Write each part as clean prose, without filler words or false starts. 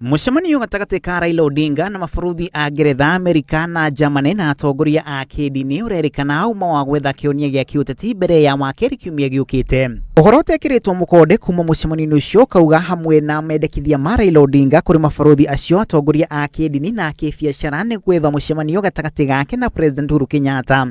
Mũcemanio gatagatĩ ka Raila Odinga na mabarũthi a Ngeretha, Amerika na Germany na atongoria a kĩndini ũrerĩkana uma wa gwetha kĩhonia gĩa kĩũteti mbere ya wakerĩ kiumia gĩũkĩte. Ũhoro ũtekĩrĩtwo mũkonde kuma mũcemanio-inĩ ũcio ũkauga hamwe na mendekithia ma Raila Odinga kũrĩ mabarũthi acio, atongoria a kĩndini na kĩbiacara nĩ gwetha mũcemanio gatagatĩ gake na President Uhuru Kenyatta.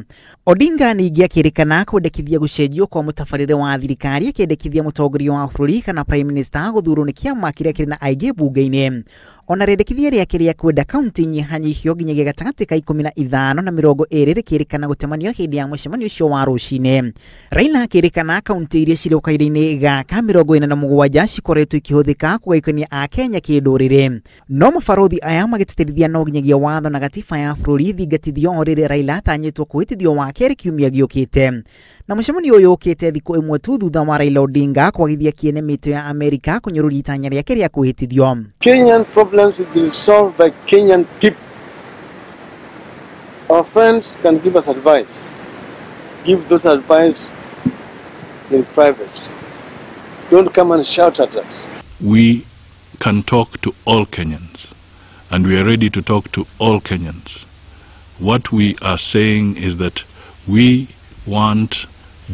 Odinga ningĩ akĩrĩkana kwendekithia gũcenjio kwa mũtabarĩre wa thirikari, akĩendekithia mũtongoria wa bũrũri kana Prime Minister gũthurwo nĩ kĩama kĩrĩa kĩrĩ na aingĩ mbunge-inĩ. Ona rĩendekithia rĩake rĩa kwenda kaunti nyihanyihio nginyagia gatagatĩ ka 15 na 20 rĩkĩrĩkana gũtemanio hĩndĩ ya mũcemanio ũcio wa rũcinĩ. Raila akĩrĩkana kaunti iria cirĩ kahinda-inĩ gaka 47 cikoretwo ikĩhũthĩka kũgayũkania Akenya kĩndũrĩrĩ. No mabarũthi aya magĩtĩtĩrithia no nginyagia watho na gatiba ya bũrũri thingatithio o rĩrĩa Raila atanyĩtwo kwĩhĩtithio wa kerĩ kiumia gĩũkĩte. Na mũcemanio ũyũ ũkĩte thikũ ĩmwe tu thutha wa Raila Odinga kwagithia kĩene mĩtĩ ya Amerika kũnyũrũria itanya rĩake rĩa kwĩhĩtithio. Kenyan problems will be solved by Kenyan people. Our friends can give us advice. Give those advice in private. Don't come and shout at us. We can talk to all Kenyans, and we are ready to talk to all Kenyans. What we are saying is that we want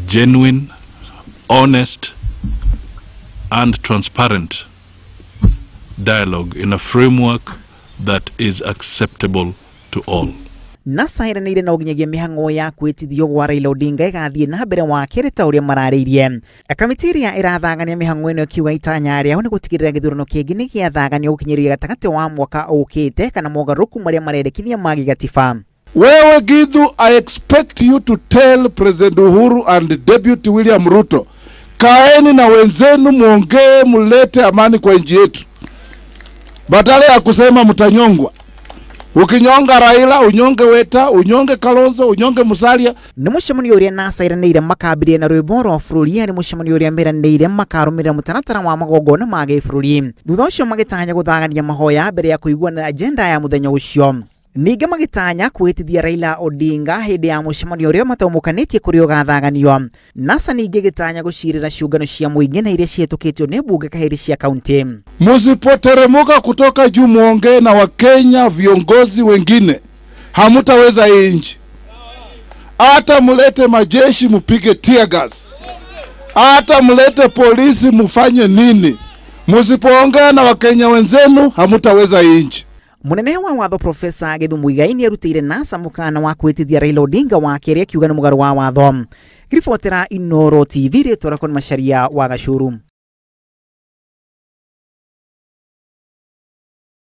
genuine, honest, and transparent dialogue in a framework that is acceptable to all. NASA ĩranĩire no nginyagia mĩhang'o ya kwĩtithio gwa Raila Odinga ĩgathiĩ na mbere wa kerĩ ta ũrĩa mararĩirie. Kamĩtĩ ĩrĩa ĩrathagania mĩhang'o ĩno ĩkiuga itanya rĩao nĩ gũtigĩrĩra gĩthurano kĩngĩ nĩ gĩathaganio gũkinyĩria gatagatĩ wa mwaka ũkĩte kana mogarũrũku marĩa marendekithia ma gĩgatiba. Wewe Githu, I expect you to tell President Uhuru and Deputy William Ruto, kaeni na wenzenu muongee, mulete amani kwa nchi yetu, badala ya kusema mtanyongwa. Ukinyonga Raila, unyonge Weta, unyonge Kalonzo, unyonge Musalia. Nĩ mũcemanio ũrĩa NASA ĩranĩire makambĩrĩria na rwĩmbo rwa bũrũri, nĩ mũcemanio ũrĩa meranĩire makarũmĩrĩra mũtaratara wa magongona ma gĩbũrũri. Thutha ũcio magĩtanya gũthagania mahoya mbere ya kũiguanĩra agenda ya mũthenya ũcio. Ningĩ magĩtanya kwĩhĩtithia Raila Odinga hĩndĩ ya mũcemanio ũrĩa mataũmũkanĩtie kũrĩa ũgathaganio. NASA ningĩ ĩgĩtanya gũcirĩra ciũngano cia mũingĩ na iria cihetũkĩtio nĩ mbunge kahĩrĩ cia kaunti. Musipoteremuka kutoka juu muongee na Wakenya viongozi wengine, hamutaweza hii nchi. Hata mulete majeshi mupige tear gas, hata mulete polisi mufanye nini, musipoongea na Wakenya wenzenu hamutaweza hii nchi. Munene wa watho Profesa Githu Muigai nĩarutĩire NASA mũkana wa kwĩtithia Raila Odinga wa kerĩ akiuga nĩ mũgarũ wa watho. Ngĩribotera Inooro TV, rĩtwa rĩakwa nĩ Macharia wa Gacuru.